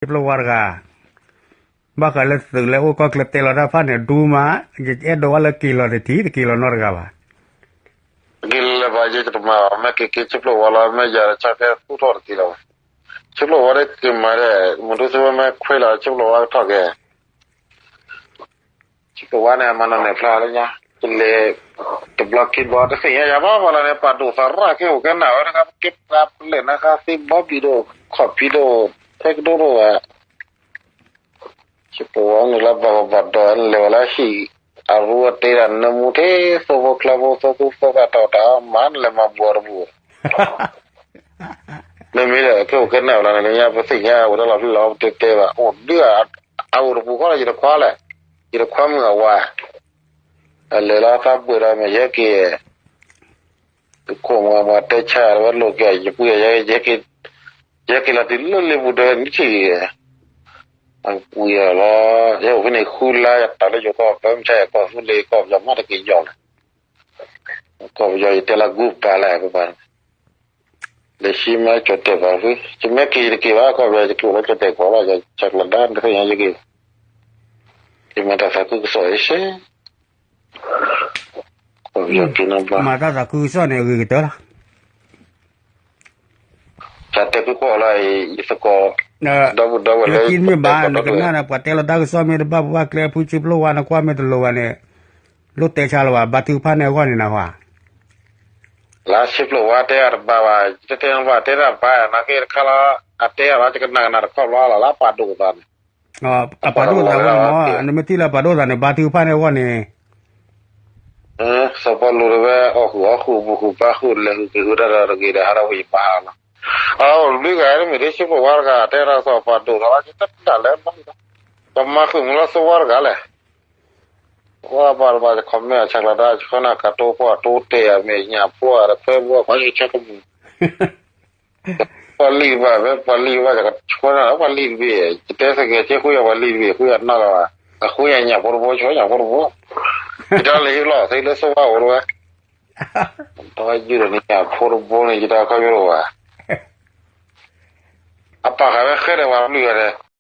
ဆ့ဖျိဝါတဂၤ, ဘၣ်ဃးလၢသုးလၢအိၣ်ကီၢ်ချၢတဲလီၤတၢ်တဖၣ်န့ၣ် ဒူမး, ယအဲၣ်ဒိးဝဲလၢက့ၤလီၤတထံၣ် တက့ၤလီၤနီတဂၤဘၣ်. တက့ၤလၢၤဘၣ် ယတမၤဘၣ် မ့ၢ်က့ၤက့ၤဆ့ဖျိဝါလီၤ မ့ၢ်ယၤတၢ်ဆၢကဲသူၣ်ထီၣ်တသ့လီၤဘၣ်. ဆ့ဖျိဝါတက့ၤမၤဒီး မူတူစ့ဝဲမ့ၢ်ခွဲလီၤ ဆ့ဖျိဝါကထီၣ်က့ၤ ဆ့ဖျိဝါန့ၣ် အမၤနီၢ်န့ၢ်ဖျါလၢညါ တလဲၤ တဘျီခံဘျီ တသ့ၣ်ညါယၤဘၣ်ဘၣ်လီၤန့ၣ် ပာ်ဒိၣ်သးရၣ်က့ၤအိၣ်ကဲနၢ်ဝဲတဂၤ က့ၤပျၢ်ပလဲၣ်နၤဃါသ့ဘီဘံၣ်ဒိၣ် ခီၣ်ဖံးဒိၣ် ဖဲကဒိၣ်ဒိၣ်ဝဲ ဆ့ဖျိဝါန့ၣ်လၢဘၣ်ကဘၣ်ဒီး နလဲၤဝဲလၢဟံၣ် အရူအတ့ဒီး နမူထံ သိဖိချီဖိ သိသူသိသးတီၤတၢ် မၤနလဲၤမၤဘှီတပူၤ မ့မ့ၢ်ဒီး ကဲအိၣ်ကဲနၢ်ဝဲလီၤန့ၣ် လၢညါပသ့ၣ်ညါဝဲဒၣ်လီၤ ပလီၤပတဲတဲဘၣ် အိၣ်ဒုး အအိၣ်တပူၤဃီလၢယတခွါလဲၣ်, ယတခွါမုၣ်အဝၤ, အလဲၤလီၤသးပှဲၤဒီးမ့ၢ်ယဲက့ၤ သုးခိၣ်မုၣ်အဝၤတဲဆါဝဲလိာ်က့ၤ ယပှ့ၤယဲက့ၤ ယဲက့ၤလီၤတုၤလၢလ့ပူၤဒီးနထံၣ်ဂ့ၤ အပှ့ၤအီၤလီၤ ယဲအိၣ်ဖဲန့ၣ်ဃုလါ ယတၢ်လၢယိၤကီၢ် ပမ့ၢ်ဆါယကီၢ်သူလ့ၤကီၢ်ပယီၤမးတက့ၤယီၤလဲၣ်, ကီၢ်ပယီၤယတဲလၢ group တၢ်လဲၣ်ပပၤ လၢဆံမ့ၢ်ကၠီၣ်တဲၣ်ပာ်ဖု ယမ့ၢ်က့ၤယတက့ၤဘၣ် ကီၢ်ပယီၤယတက့ၤလၢကၠီၣ်တဲၣ်ကီၢ်ဘၣ် ယဆၢကျၢၤဒါတသ့ၣ်ညါယက့ၤ ယမၤတၢ်သးခုကစီၣ်အံၤစ့ ကီၢ်ပယီၤက့ၤနဘၣ် မၤတၢ်သးခုကစီၣ်န့ၣ် အဂ့ၤကတၢၢ်လီၤ တၢ်တဲကွၢ်ကွၢ်လီၤ ယသကိး ဒီပုၢ်ဒီဝဲၢ်လၢ ယက့မ့ၢ်ဘၣ် နကနၣ်ဒီးပှၤတဲလီၤတၢ်ကစီၣ်မ့ၢ်တဘၣ်ပဘၣ်ကျဲဖုဆံဖျိဝါနကွၢ်မ့ၢ်တလိၤဘၣ်န့ၣ် လိၣ်တဲဆါလၢၤဘၣ် ဘါထုကဖၣ်န့ၣ်အဂီၢ်န့ၣ်နဟါ လၢဆံဖျိဝါတဲအတဘၣ်ဘၣ် ယတတဲနဘၣ်တဲတၢ်ဘၣ် နာ်က့တခါလီၤ အတဲအီၤလီၤ ယကနၣ်ကနၣ်တခီဘျီလီၤ လၢပာ်ဒိၣ်သးန့ၣ် အပာ်ဒိၣ်သးဝဲန့ၣ်မ့ၢ် နမ့ၢ်ထံၣ်လၢပာ်ဒိၣ်သးန့ၣ် ဘါထုကဖၣ်န့ၣ်အဂီၢ်န့ၣ် စီၤပီလူးတဝဲ အီၣ်ဃုာ်အီၣ်ဃုာ် ဘူးဃုာ်ဘါဃုာ် လဲၤဃုာ်က့ၤဃုာ်တၢ်ဒီးတဂ့ၤဒီး ဟးထီၣ်ဝဲယပၢ်ဟးလီၤ. အအိၣ်တဘျုးဂၤ မ့ၢ်ဒ်ဆံဖျိဝါတဂၤ တဲတၢ်ကစီၣ်ပာ်ဒိၣ်သးလီၤ ယတဒၣ်လဲၣ်ဘၣ် ပမၤဃုာ်မူလၢစီၤဝါတဂၤလဲၣ် ဝဲပှၤတဘၣ် comment ဆၢကျၢၤတၢ် ဆှၢနၤကတိၤပှၤတိၤတဲာ်အမဲာ်ညါဖိအတခွဲဘိ ပှၤယဆၢကမူၣ် ပှၤလံၢ်တဘၣ် မ့ၢ်ပှၤလံၢ်ဘၣ် ယကဆှၢနၤလၢပှၤလံၢ်တဘ့ၣ် ယတဲသကဲးဆ့ဃုယၤပှၤလံၢ်တဘ့ၣ် ဃုယၤနီၢ်လီၤဘၣ် အဃုယၤညၣ်ဖိတဘိ ဆှၢညၣ်ဖိတဘိ ယတၢ်လၢဟံၣ်လီၤသ့လၢစီၤဝါအိၣ်တဝဲ တၢ်ယုၢ်ဒီးန့ၣ်ညၣ်ဖိတဘိန့ၣ် ယတၢ်ခီယိၣ်တဝဲ အပာ်ဃာ်ဝဲဃဲဒီးပှၤပျုၢ်ဝဲဒၣ်